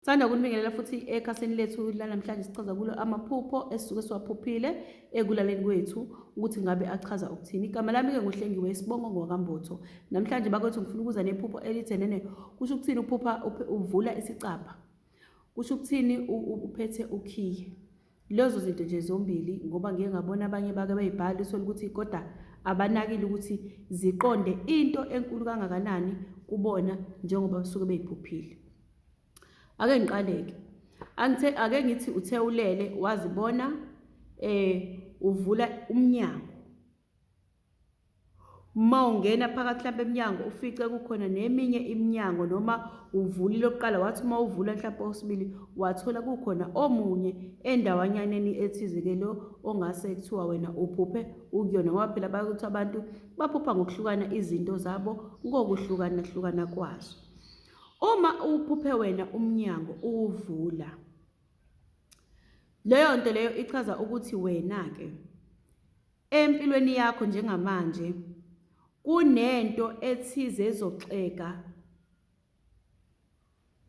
Sithanda ukunibingelela futhi ekhasini lethu lanamhlanje sichaza kulo amaphupho esisuke siwaphuphile ekulaleni kwethu ukuthi ngabe achaza ukuthini. Igama lami-ke nguHlengiwe isibongo ngowakaMbotho. Namhlanje bakwethu ngifuna ukuza nephupho elithe nene kusho ukuthini uphupha uvula isicabha. Kusho ukuthini uphethe ukhiye. Lezo zinto nje zombili ngoba ngike ngabona abanye bake beyibhala uthole ukuthi kodwa abanakile ukuthi ziqonde into enkulu kangakanani kubona njengoba besuke beyiphuphile. Ake ngiqaleke. Angithe ake ngithi uthe ulele wazibona eh uvula umnyango. Uma ungena phakathi mhlawumbe emnyango ufice kukhona neminye iminyango noma uvulile okuqala wathi uma uvula mhlawumbe okwesibili wathola kukhona omunye endawanyaneni ethize-ke lo ongase kuthiwa wena uphuphe ukuyona ngoba phela bakuthi abantu baphupha ngokuhlukana izinto zabo ngokuhlukana hlukana kwazo. Uma uphuphe wena umnyango uwuvula, leyo nto leyo ichaza ukuthi wena-ke empilweni yakho njengamanje kunento ethize ezoxega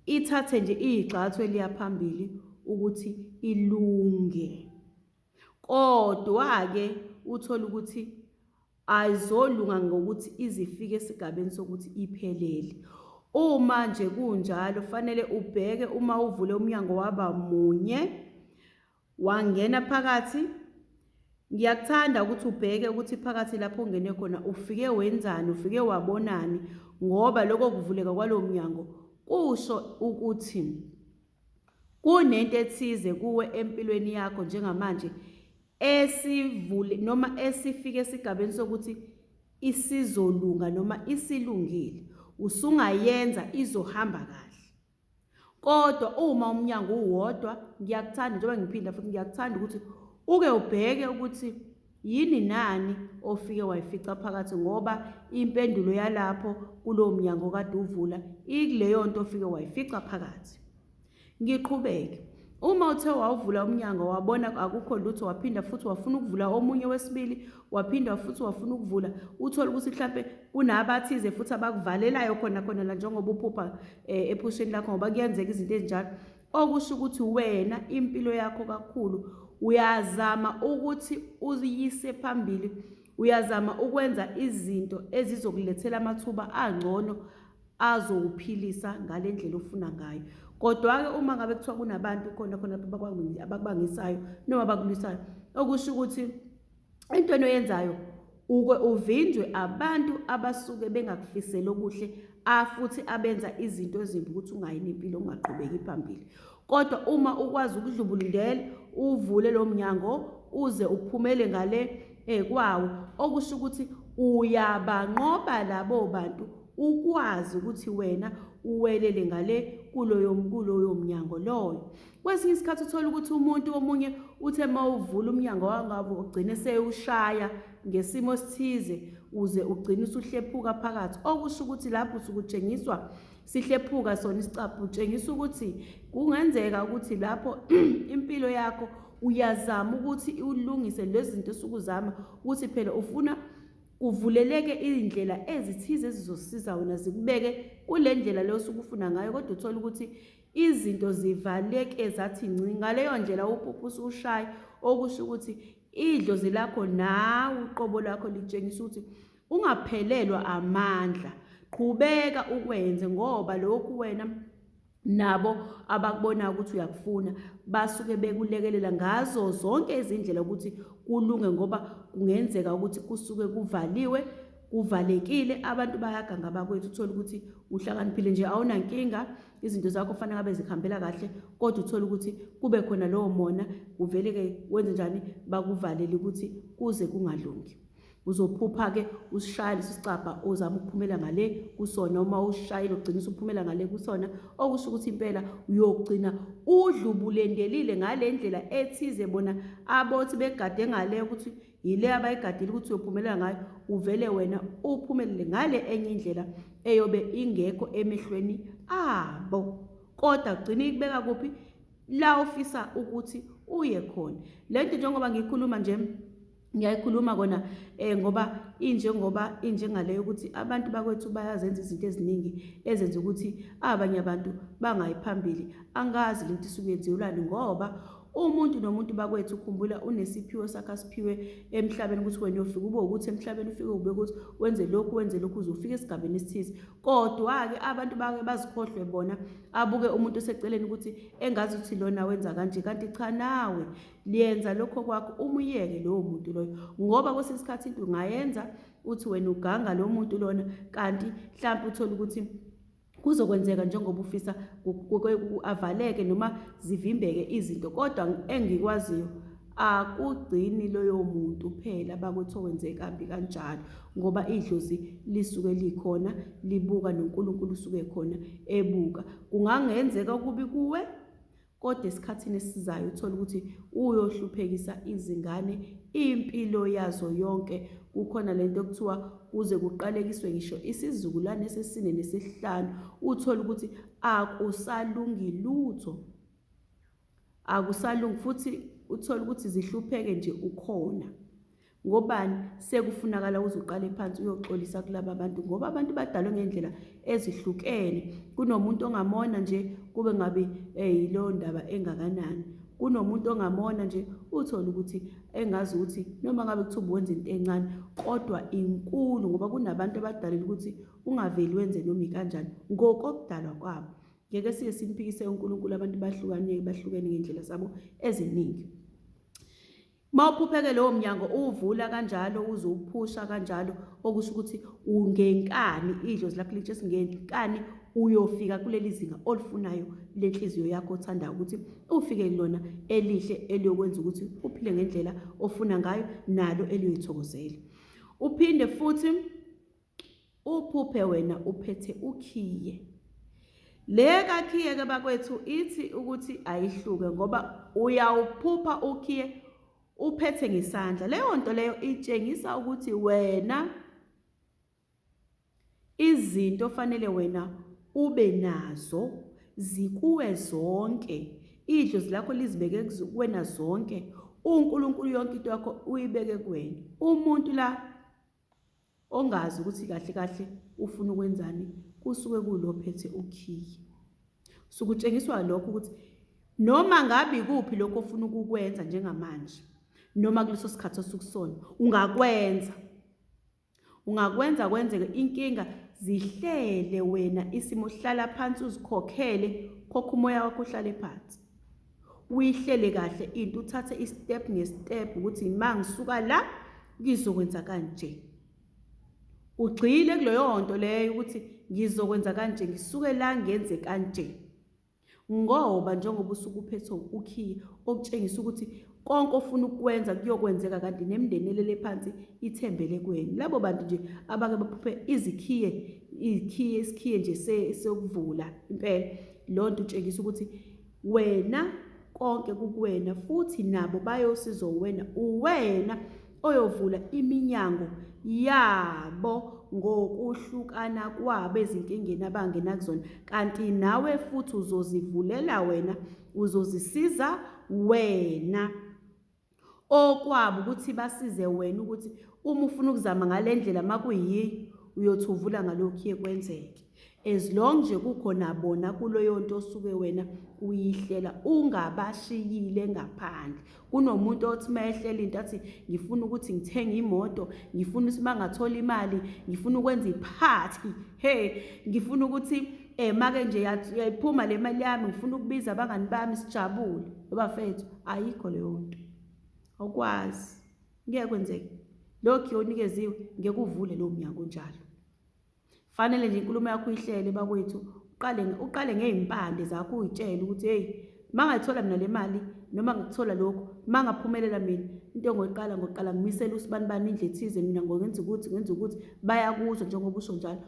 ithathe nje igxathu eliya phambili ukuthi ilunge. Kodwa-ke uthole ukuthi ayizolunga ngokuthi izifike esigabeni sokuthi iphelele. Uma nje kunjalo fanele ubheke uma uvule umnyango waba munye wangena phakathi ngiyakuthanda ukuthi ubheke ukuthi phakathi lapho ungene khona ufike wenzani ufike wabonani ngoba lokho kuvuleka kwalowo mnyango kusho ukuthi kunento ethize kuwe empilweni yakho njengamanje esivule noma esifike esigabeni sokuthi isizolunga noma isilungile usungayenza izohamba kahle kodwa uma umnyango uwodwa ngiyakuthanda njengoba ngiphinda futhi ngiyakuthanda ukuthi uke ubheke ukuthi yini nani ofike wayifica phakathi ngoba impendulo yalapho kulowo mnyango kade uvula ikuleyo nto ofike wayifica phakathi Ngiqhubeke. Uma uthe wawuvula umnyango wabona akukho lutho waphinda futhi wafuna ukuvula omunye wesibili waphinda futhi wafuna ukuvula uthole ukuthi mhlampe kunabathize futhi abakuvalelayo khona khona la njengoba uphupha eh, ephusheni lakho ngoba kuyenzeka izinto ezinjalo okusho ukuthi wena impilo yakho kakhulu uyazama ukuthi uyise phambili uyazama ukwenza izinto ezizokulethela amathuba angcono azowuphilisa ngale ndlela ofuna ngayo kodwa-ke uma ngabe kuthiwa kunabantu khona khona abakubangisayo noma abakulwisayo okusho ukuthi into enoyenzayo uke uvinjwe abantu abasuke bengakufiseli okuhle afuthi abenza izinto ezimbi ukuthi ungayi nempilo ungaqhubeki phambili kodwa uma ukwazi ukudlubulundela uvule lo mnyango uze uphumele ngale eh, kwawo okusho ukuthi uyabanqoba labo bantu ukwazi ukuthi wena uwelele ngale kuloyo kuloyo mnyango loyo kwesinye isikhathi uthola ukuthi umuntu omunye uthe uma uvula umnyango wangabe ugcine sewushaya ngesimo esithize uze ugcine usuhlephuka phakathi okusho ukuthi lapho usukutshengiswa sihlephuka sona isicabha utshengisa ukuthi kungenzeka ukuthi lapho impilo yakho uyazama ukuthi ulungise lezi zinto osukuzama ukuthi phela ufuna kuvuleleke izindlela ezithize ezizosiza wena zikubeke kule ndlela leyo osuke ufuna ngayo kodwa uthole ukuthi izinto zivaleke zathi ngci ngaleyo ndlela uphupha usushaya okusho ukuthi idlozi lakho nawe uqobo lwakho litshengisa ukuthi ungaphelelwa amandla qhubeka ukwenze ngoba lokhu wena nabo abakubonayo ukuthi uyakufuna basuke bekulekelela ngazo zonke izindlela ukuthi kulunge ngoba kungenzeka ukuthi kusuke kuvaliwe kuvalekile abantu bayaganga bakwethu uthole ukuthi uhlakaniphile nje awunankinga izinto zakho kufanele ngabe zihambela kahle kodwa uthole ukuthi kube khona lowo mona kuvele-ke wenze njani bakuvalele ukuthi kuze kungalungi Uzophupha-ke usishaya lesi sicabha ozama ukuphumela ngale kusona uma usishayile ugcina usuphumela ngale kusona okusho ukuthi impela uyogcina udlubulendelile ngale ndlela ethize bona abothi begade ngale ukuthi yile abayigadile ukuthi uyophumelela ngayo uvele wena uphumelele ngale enye indlela eyobe ingekho emehlweni abo kodwa gcina ikubeka kuphi la ofisa ukuthi uye khona le nto njengoba ngikhuluma nje ngiyayikhuluma kona eh ngoba injengoba injengaleyo ukuthi abantu bakwethu bayazenza izinto eziningi ezenza ukuthi abanye abantu bangayi phambili. Angazi lento isuke yenziwelani ngoba umuntu nomuntu bakwethu khumbula unesiphiwo sakhe asiphiwe emhlabeni ukuthi wena uyofika ube ukuthi emhlabeni ufike ube ukuthi wenze lokhu wenze lokhu uze ufike esigabeni esithize. Kodwa-ke abantu bake bazikhohlwe bona abuke umuntu oseceleni ukuthi engazi ukuthi lona wenza kanje kanti cha nawe Yenza lokho kwakho umuyeke lowo muntu loyo ngoba kwesinye isikhathi into ungayenza uthi wena uganga lo muntu lona kanti mhlawumbe uthole ukuthi kuzokwenzeka njengoba ufisa avaleke noma zivimbeke izinto kodwa engikwaziyo akugcini loyo muntu phela bakuthi owenze kambi kanjalo ngoba idlozi lisuke likhona libuka noNkulunkulu usuke khona ebuka kungangenzeka okubi kuwe Kodwa esikhathini esizayo uthole ukuthi uyohluphekisa izingane impilo yazo yonke. Kukhona lento okuthiwa kuze kuqalekiswe ngisho isizukulwane sesine nesihlanu, uthole ukuthi akusalungi lutho. Akusalungi futhi uthole ukuthi zihlupheke nje ukhona. Ngobani? Sekufunakala uze uqale phansi uyoxolisa kulaba bantu ngoba abantu badalwe ngendlela ezihlukene. Kunomuntu ongamona nje kube ngabe eh, yileyo ndaba engakanani. Kunomuntu ongamona nje uthole ukuthi engazi ukuthi noma ngabe kuthiwa ubuwenza into encane kodwa inkulu ngoba kunabantu abadalele ukuthi ungaveli wenze noma ikanjani ngokokudalwa kwabo. Ngeke siye simphikise uNkulunkulu abantu bahlukane bahlukene ngendlela zabo eziningi. Uma uphupheke lowo mnyango uwuvula kanjalo uze uphusha kanjalo okusho ukuthi ungenkani idlozi lakho litshesi ngenkani uyofika kuleli zinga olifunayo lenhliziyo yakho othandayo ukuthi ufike kulona elihle eliyokwenza ukuthi uphile ngendlela ofuna ngayo nalo eliyoyithokozela. Uphinde futhi Uphuphe wena uphethe ukhiye. Le kakhiye ke bakwethu ithi ukuthi ayihluke ngoba uyawuphupha ukhiye uphethe ngesandla. Leyo nto leyo itshengisa ukuthi wena izinto fanele wena ube nazo zikuwe zonke. Idlozi lakho lizibeke kuwena zonke. UNkulunkulu yonke into yakho uyibeke kuwena. Umuntu la ongazi ukuthi kahle kahle ufuna ukwenzani kusuke kulophethe ukhiye. Sukutshengiswa lokho ukuthi noma ngabe ikuphi lokho ofuna ukukwenza njengamanje noma kuleso sikhathi osukusona ungakwenza ungakwenza kwenzeke inkinga zihlele wena isimo hlala phansi uzikhokhele khokha umoya wakho uhlale phansi uyihlele kahle into uthathe istep ngestep ukuthi ma ngisuka la ngizokwenza kanje ugxile kuleyo nto leyo ukuthi ngizokwenza kanje ngisuke la ngenze kanje ngoba njengoba usuke uphethe ukhiye okutshengisa ukuthi konke ofuna ukukwenza kuyokwenzeka kanti nemindeni elele phansi ithembele kuwena labo bantu nje abake baphuphe izikhiye ikhiye isikhiye nje sokuvula impela leyo nto utshengisa ukuthi wena konke kukuwena futhi nabo bayosizwa uwena uwena oyovula iminyango yabo ngokuhlukana kwabo ezinkingeni abangena kuzona kanti nawe futhi uzozivulela wena uzozisiza wena Okwabo ukuthi basize wena ukuthi uma ufuna ukuzama ngale ndlela makuyiyo uyothi uvula ngalokhu kwenzeke. As long nje kukhona bona kuleyo nto osuke wena uyihlela ungabashiyile ngaphandle. Kunomuntu othi uma ehlela into athi ngifuna ukuthi ngithenge imoto, ngifuna ukuthi uma ngathola imali, ngifuna ukwenza iphathi, he, ngifuna ukuthi um make nje yayiphuma le mali yami ngifuna ukubiza abangani bami sijabule. Bafethu ayikho leyo nto awukwazi ngeke kwenzeke lokhu onikeziwe ngeke uvule lowo mnyango njalo fanele nje inkulumo yakho uyihlele bakwethu uqale uqale ngey'mpande zakho uyitshele ukuthi heyi uma ngayithola mina le mali noma ngikuthola lokhu uma ngaphumelela mina into engoyiqala ngoqala ngimisele usibanibani indlu ethize mina ngongenza ukuthi ngenza ukuthi bayakuzwa njengoba usho njalo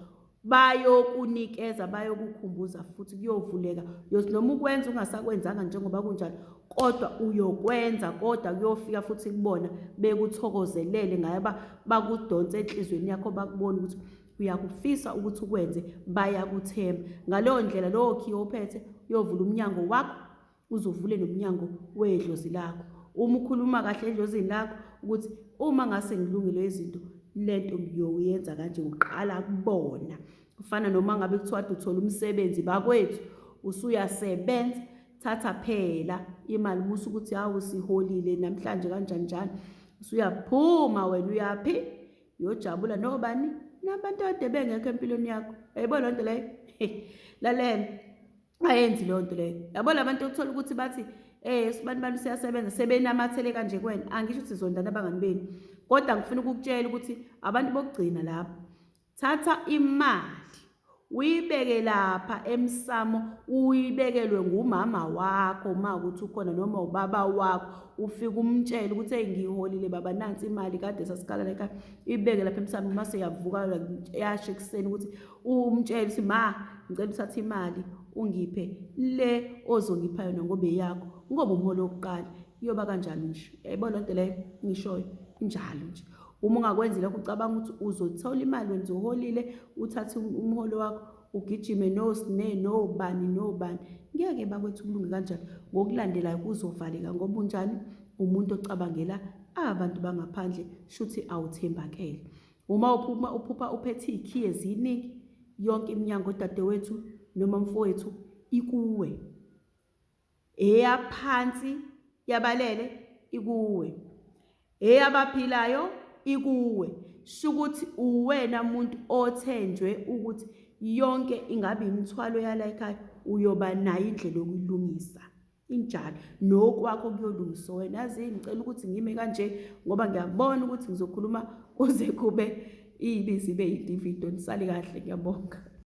bayokunikeza bayokukhumbuza futhi kuyovuleka uyothi noma ukwenza ungasakwenzanga njengoba kunjalo kodwa uyokwenza kodwa kuyofika futhi kubona bekuthokozelele ngaye bakudonse enhliziyweni yakho bakubona ukuthi uyakufisa ukuthi ukwenze bayakuthemba ngaleyo ndlela lowo khiye ophethe uyovula umnyango wakho uzovule nomnyango wedlozi lakho uma ukhuluma kahle edlozini lakho ukuthi uma ngase ngilungile izinto lento ngiyoyenza kanje uqala kubona. Kufana noma ngabe kuthiwa kade uthola umsebenzi bakwethu usuyasebenza thatha phela imali musa ukuthi hawu siholile namhlanje kanjani njani usuyaphuma wena uyaphi uyojabula nobani nabantu kade bengekho empilweni yakho yayibona loo nto leyo lalela ayenzi leyo nto leyo yabo la bantu okuthola ukuthi bathi eh sibani bani siyasebenza sebenamathele kanje kuwena angisho ukuthi zondana abangani benu kodwa ngifuna ukukutshela ukuthi abantu bokugcina lapho thatha imali uyibeke lapha emsamo uyibekelwe ngumama wakho uma ukuthi ukhona noma ubaba wakho ufike umtshele ukuthi hey ngiholile baba nansi imali kade sasikhala la ekhaya ibeke lapha emsamo mase yavuka yasho ekuseni ukuthi umtshele ukuthi ma ngicela uthathe imali ungiphe le ozongipha yona ngoba eyakho ngoba umholo wokuqala iyoba kanjani nje yayibona lento leyo ngishoyo injalo nje uma ungakwenzi lokho ucabanga ukuthi uzothola imali wenza uholile uthathe umholo wakho ugijime nosne nobani nobani ngeke bakwethu kulunge kanjani ngokulandelayo kuzovaleka ngoba unjani umuntu ocabangela abantu bangaphandle shuthi awuthembakele Uma uphuma uphupha uphethe iy'khiye ziningi, yonke iminyango dadewethu noma mfowethu ikuwe. Eyaphansi yabalele ikuwe. Eyabaphilayo ikuwe. Shukuthi uwena muntu othenjwe ukuthi yonke ingabe imithwalo yala ekhaya uyoba nayo indlela yokuyilungisa. Injalo nokwakho kuyolungiswa wena. Yazi ngicela ukuthi ngime kanje ngoba ngiyabona ukuthi ngizokhuluma kuze kube ibizi ibe yinto ividiyo. Nisale kahle ngiyabonga.